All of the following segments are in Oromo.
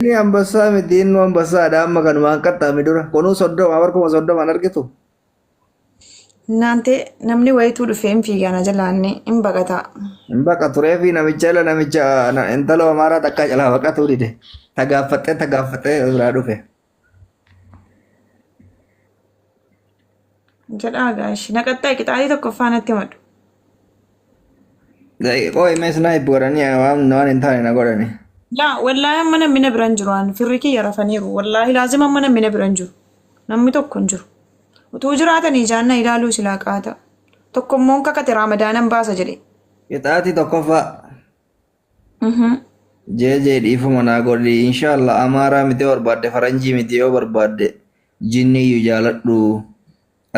Inni ambassaa miti inni ambassaadha amma kanumaan qaxxaame dura. Kunuu 30 bar 30,000 argitu. Naante namni wayituu dhufee hin fiigaa na jalaanne hin baqataa. Hin baqatu reefi namicha ila namicha intala amaaraa takkaa jalaa baqatuu dide. Tagaaffaxee tagaaffaxee biraa dhufe. Jedhaa gaashi. Naqaxxaa qixaatii tokkoffaa natti himadhu. Qoy mees na hibbu godhanii waan hin taane na godhani. Laa wallaahi amma namni na bira hin jiru an firri kiyya rafaniiru wallaahi laazima amma namni na bira hin jiru namni tokko hin jiru utuu jiraatanii ijaan na ilaaluu silaa qaata tokko immoo hin kakate raamadaanan baasa jedhe. Qixaatii tokkoffaa. Jeejee dhiifama naa godhi inshallah amaaraa miti yoo barbaadde faranjii miti yoo barbaadde jinniyyuu jaaladhu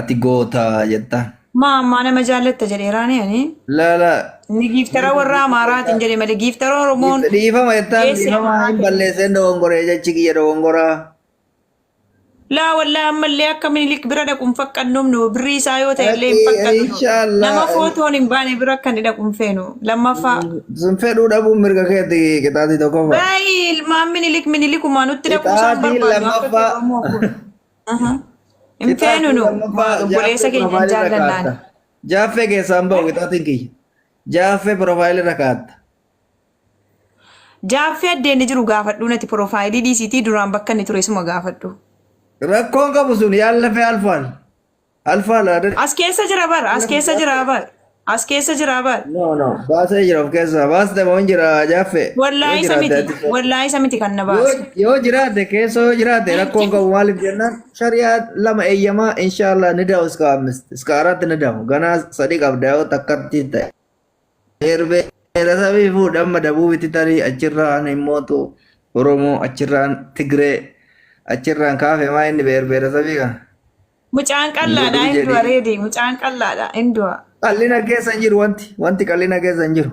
ati goota jettaan. Maa ammaa nama jaallatta jedheeraani ani. Laa laa Inni giiftara warra Amaaraatiin jedhe malee giiftara Oromoon dhiifama jettaan geesse dhiifama hin Amaaraatiin. balleesseen dogongoree jechi kiyya dogongoraa. Laa wallahi ammallee akka minilik bira dhaqu hin faqqannumnu birrii isaa yoo ta'e illee hin Lakki faqqannu inshallah nama footoon hin baane bira akka inni dhaqu hin feenu lammaffaa sun fedhuu dhabuun mirga keeti qixaatii tokkoffaa. baay'ee ilmaan minilik minilikumaa nutti dhaquu isaan Qixaatii barbaannu akka lammaffaa. Oromoo kun hin Qixaatii feenu nu lammaffaa obboleessa jaaffee keenya hin piroofaayilii irra jaallannaan. kaa'atta. Jaaffee keessaan bahu qixaatiin kiyya. Jaaffee piroofaayilii irra kaa'atta. Jaaffee addee inni jiru gaafadhuu nati piroofaayilii dhiisiitii duraan bakka inni ture suma gaafadhu. Rakkoon qabu sun yaallafee alfaal. Alfaal adda. As keessa jira bar, as keessa jira bar, as keessa jira bar. No no baasee jira of keessaa baaste moo hin jira jaaffee. Yoo Wallaahi isa jiraate miti, ati wallaahi isa miti kan na yoo baase. yoo jiraate keessoo yoo jiraate rakkoon qabu maaliif jennaan shari'aa lama eeyyamaa inshaallah ni da'u iska ammist iska araatti ni da'u ganaa sadii qabda yoo takkatti ta'e. Beerasabii fuudhi amma dabuubitti tarii achirraan immootu Oromoo achirraan Tigree achirraan kaafe maa inni beerasabii kana. Mucaan Hin qal'aadha godhin hin du'a jedhii. reedi, mucaan qal'aadha hin du'a. Qal'ina keessa hin jiru wanti qal'ina keessa hin jiru.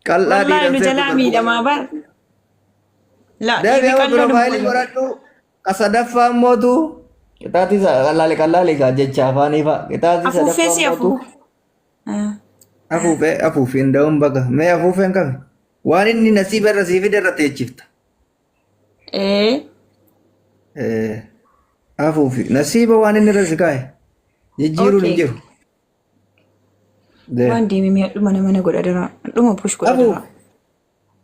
Qal'aa Wallaahi dhiiran nu feetu jalaa garbuu. miidhamaa bar. La Deebi dhiirri amma qal'oon hin piroofaayilii bu'u. godhadhu. Ka sadaffaa mootu qixaatii qallaali qallaali gaa jecha afaanii fa'a. Qixaatii Afuuffee sadaffaa si mootu afuuf. Ah. Afuufee afuufi hin da'uun baga. Mee afuufeen kami? Waan inni nasiiba irra sii fide irra teechifta. Ee. Eh, Afuufi nasiiba waan inni irra si kaa'e jijjiiruun hin Okay. jiru. Dee. Waan deeme mi'a dhuma nama na godha dira. Dhuma push godha dira. Afuufi.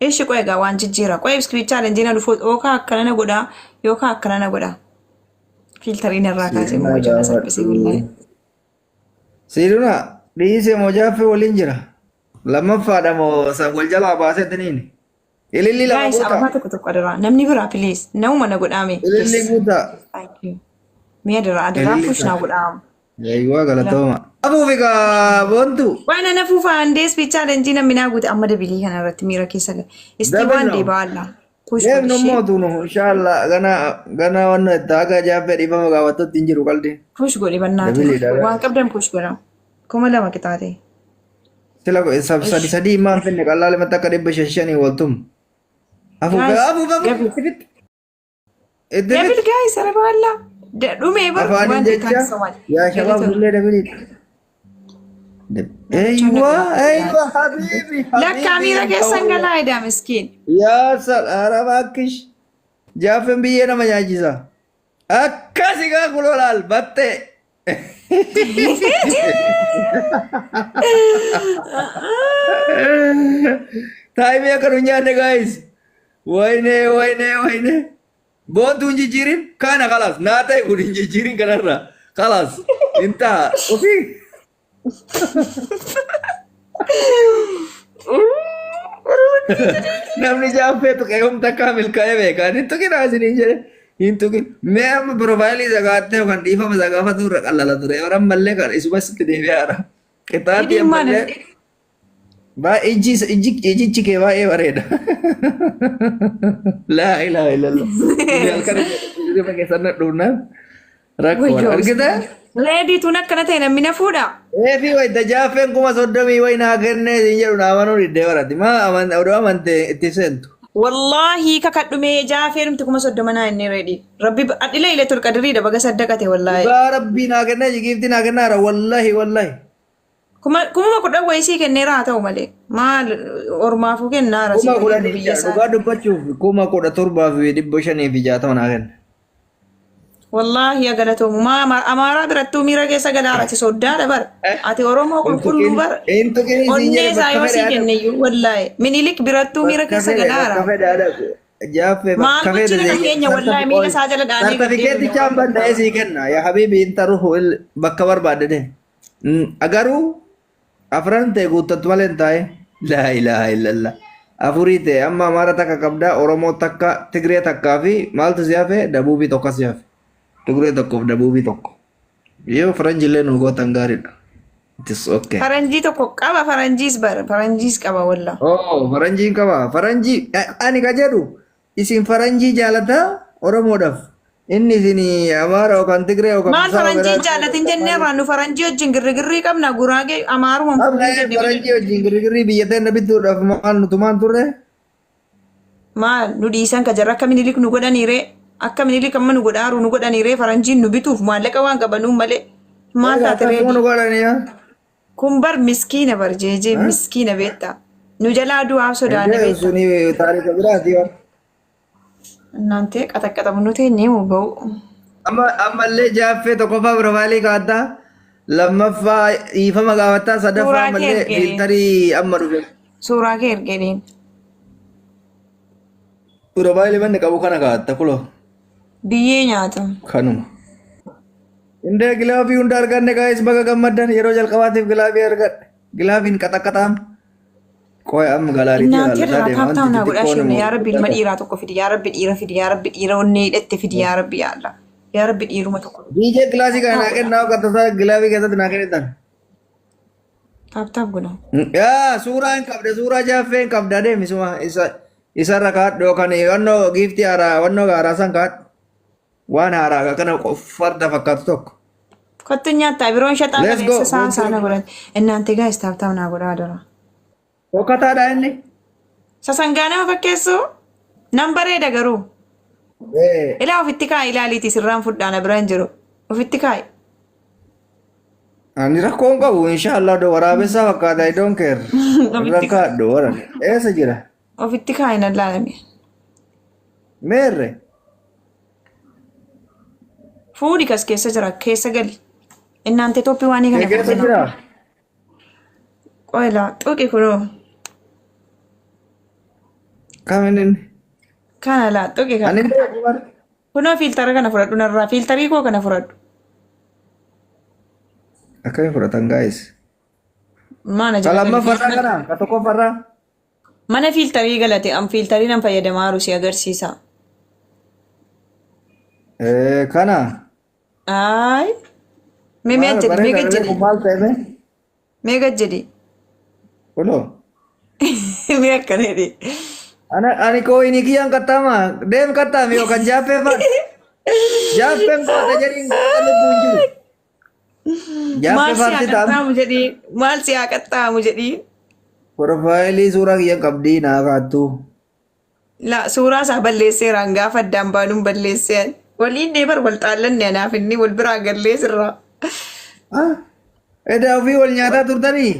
Ishi qoy egaa waan jijjiira. Qoy iskiriit chaalenjii na dhufu yookaan akkana na godha yookaan akkana na godha. Fiiltariin irraa kaasee Siinaa immoo jala salphisee gaafadhu. wallahi. Siiduna dhiise moo jaaffee waliin jira. Lammaffaadha moo san wal jalaa baasee tiniini. Ililli lama Guys, guutaa. ababaa tokko tokko adaraa. Namni biraa please. Namuma na godhaame. Ililli Yes. guutaa. Thank you. Mee adaraa adaraa Ililli push naa takka. godhaam. Eeyyuu galatooma. Afuufi kaa boontu. Waan ana fuufa andee speech challenge namni naa guute amma dabilii kana irratti miira keessa gala. Istii Double waan no. deebaa alla. Push Deemnu godhi ishee. immoo tunu inshallah gana gana wanna itti haga jaaffee dhiifama gaafattutti hin jiru qaldi. Push godhi bannaati. Dabiliidha. Waan qabdan push godha. 2000 qixaate. Sila sab sadi Ish. sadii maan finne qallaale matta akka 500 500 waltum. Afuufe Guys, afuufe afuufe gabi. itti fitti. Itti Double fitti. guys, araba alla. Dhumee bar Afaaniin waan jecha thanks so much. yaa shabaab Galatoom. nullee dabiliidha. Namicha na Eeywa godha. eeywa habiibi Lakkaa habiibi miira keessan galaa edaa miskiin. Yaa sal araba akkish jaaffen biyyee nama nyaachisa. Akkasi gaa kuloo laal battee. Taayimii akka nu nyaanne gaayis. Wayne wayne wayne. Boontuu hin jijjiirin kana kalas naa ta'e kun hin jijjiirin kanarra kalas hin ta'a ofii. Namni jaaffee tuqee humna akka milkaa'ee beekaa hin tuqin isiniin jedhe hin tuqin. Mee amma piroofaayilii isa gaattee yookaan dhiifama isa gaafatu irra qallala ture. Yeroo ammallee kan isuma sitti deebi'aadha. Qixaatii Hidhiin maal? ammallee baay'ee ijji ijji ijichi kee baay'ee bareeda. Laa ilaaha illallah. Inni halkan hirriba keessan na dhufnaan rakkoodha. Wayyoo. Argitee? Reedii tun akkana ta'e namni na fuudha. Eefi wayita jaaffeen 30,000 wayi naa kennee siin jedhu naa amanuu diddee barati. Maa aman odoo amante itti seentu. Wallaahi kakadhumee jaafee dhumti 30,000 naa inni reedii. Rabbi adhila ile tolqadiriidha baga saddaqate wallaahi. Dhugaa rabbii naa kennee giiftii naa kennaara wallahi wallahi. 10,000 wayii sii kenneera haa ta'u malee. Maal ormaafuu kennaara sii Kuma kennu kudhanii biyya dhugaa isaati. dubbachuuf 17,560 naa kenna. Wallaahi yaa galatoomu. Maa Amaaraa birattuu miira keessa galaara ati soddaadha bara. Ati Oromoo qulqulluu bara. Hin tuqin siin Onnee jedhe isaa bakka yoo fedhe sii haa dhaqu. kenne iyyuu wallaahi. Minilik birattuu miira Bakka keessa fedhe bakka galaara. fedhe haa dhaqu. Jaaffee Maal bakka fedhe gochina keenya wallaahi miila isaa jala dhaanee gad deebine Sartifikeetichaan waan banda'ee sii kenna. Yaa habiibi hin taruhu bakka barbaadde deem. Garuu afran ta'e guuttattu malee hin taa'in. Laa ilaaha illallah. Afurii ta'e amma Amaara takka qabdaa, Oromoo takka, Tigree takkaa fi maaltu si hafe? Dabuubii tokko si hafe. Tigree tokkoof dabuubii tokko. Yoo faranjillee nu gootan gaariidha. It is okay. Faranjii tokko qaba faranjiis bara faranjiis qaba wallaa. Oh, faranjiin qaba. Faranjii ani ka jedhu isin faranjii jaalataa Oromoodhaaf. Inni isin Amaara yookaan Tigree yookaan Maal saba faranjii biraa jaalatin jenneerraa nu faranjii wajjin girrigirrii qabna guraagee amaaruma Qabna fuunee jenne malee. faranjii wajjin girrigirrii biyya teenya bituudhaaf maal nutumaan turre? Maal nu dhiisan ka jarra akka minilik nu godhaniiree akka minilik amma nu godhaaru nu godhaniiree faranjiin nu bituuf maallaqa waan qabanuun malee maal taate Akkasuma nu reedi. godhanii yaa. Kun bar miskiina bar jeejee miskiina beektaa. Nu jalaa du'aaf sodaanne Indee beektaa. suni taarika biraati yaa. እናንተ ቀጠቀጠሙ teenyee moo ba'u. Amma ammallee jaaffee tokkoffaa piroofaayilii kaa'attaa lammaffaa dhiifama gaafattaa sadaffaa Suuraa kee ammallee ergee. fiiltarii amma dhufe. Suuraa kee ergee. Piroofaayilii manni qabu kana kaa'atta kuloo Biyyee nyaata. kanuma. Indee gilaafii hunda arganne guys baga gammaddan yeroo jalqabaatiif gilaafii argadhe. Gilaafiin qaxaqaxaam. Qoy amma galaariitti እናንተ ilaallataa irraa deema wanti taaptaam naa godhaa xixiqqoon isheen immoo yaa rabbi ilma dhiiraa tokko fidi yaa rabbi dhiira fidi yaa rabbi dhiira onnee hidhatte fidi yaa rabbi yaa Allah yaa rabbi dhiiruma tokko fidi. DJ kilaasii kana naa kennaa akka tasaa gilaafii keessatti naa kennitan. Taaptaap godha. Yaa suuraa hin qabde suuraa jaaffee hin qabda deemi suma isa isarra kaadhu yookaan wannoo giiftii haaraa wannoo haaraa san kaadhu waan haaraa kana farda fakkaatu tokko. Kottu nyaattaa biroon shaxaa Let's go. kaleessa saa saa na godhate. እናንተ guys taaptaap naa godhaa dara. Fokkataadha inni. Sasangaa nama fakkeessu nan bareeda garuu. Ee Ilaa ofitti kaa'i ilaaliiti sirraan fudhaa na bira hin jiru. Ofitti kaa'i. Ani rakkoo hin qabu inshaallah do waraabessaa fakkaata I don't care. Ofitti Irra kaadhu waran eessa jira? Ofitti kaa'i nan laalame. Meerre. Fuudhi kas keessa jira keessa gali. እናንተ tooppii waanii kana Kee keessa fudhina. jira? Qoyla tuqi kunoo Kam inni? kana laa tuqi Ani kana. hin beeku bara. Kunoo fiiltara kana fudhadhu narraa fiiltarii koo kana fudhadhu. Akkamiin fudhatan guys? Maana Ka jala gali. lammaffaarraa kana ka tokkoffaarraa? Mana fiiltarii galate an fiiltarii nan fayyadamaa jiru si agarsiisa. Ee kana. Ayi. Mee mee Maal jedhi mee bareeda gad ree jedhi kun maal ta'e mee? mee gad jedhi Kunoo. mee akkana jedhi. Ana ani kooyinii kiyyaan qaxxaama deem qaxxaame yookaan jaaffee fa'a. Jaaffeen koota jedhiin koota lubbuun jiru. Jaaffee Maal si haa faarti taam. qaxxaamu jedhi maal si haa qaxxaamu jedhi. Profaayilii suuraa kiyyaan qabdii naa kaattu. La suuraa isaa balleesseeraan gaafa addaan baanuun balleesseen. Waliin deebar wal xaallanne anaaf inni wal biraa gallee sirraa. Ah, Edaa ofii wal nyaataa turtanii?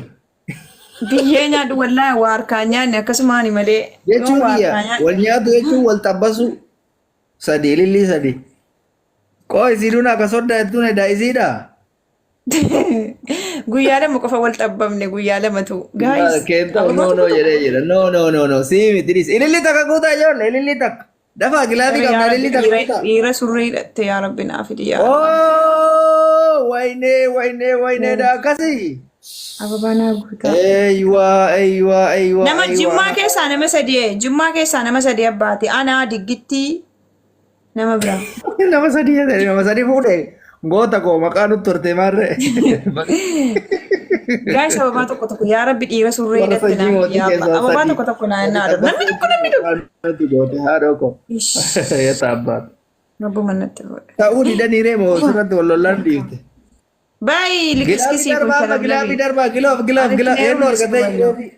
Biyyee nyaadhu wallaahi waa harkaan nyaanne akkasumaani malee. Yoo Jechuun waa kiyya harkaan nyaanne. wal nyaatu jechuun wal xabbasu sadi ilillii sadi. Qoo isiidhuun akka soddaa jettuun edaa isiidha. Guyyaa lama qofa wal xabbamne guyyaa lamatu. Guys, Keenta ababaa no tokko no tokko. jedhee jira. No no no no sii miti dhiisi. Ililli takka guutaa ijoollee ililli takka. Dafaa gilaafii Yaa qabna Rabbi ililli takka dhiira guutaa. dhiira surree hidhatte yaa Rabbi naa fidi yaa Allah. Oh waynee waynee waynee dha akkasii. Ababaa naa guutaa. Eeywa eeywa eeywa Nama eeywa. Jimmaa keessaa nama sadii Jimmaa keessaa nama sadii abbaate anaa diggittii nama biraa. Nama sadii jedhani nama sadii fuudhe goota koo maqaa nutti horte maarree. Guys ababaa tokko tokko yaa Rabbi dhiira surree Warra hidhatte sanyii naa fidi mootii yaa Allah. keessaa Ababaa sadii. tokko tokko naa naa dha. Namni tokko namni tokko. Nutti goote haadhoo koo. Ish. Yeeta abbaat. Rabbuma natti fuudhe. Ta'uu didanii reemu sirratti wal lollaan dhiifte. Baay'ee Gilaafii likiskisii kun darbaa amma gilaafii shalablabee. darbaa gilaaf gilaaf Ani gilaaf itti eenyu heerumne si argatee hubanna. gilaafii.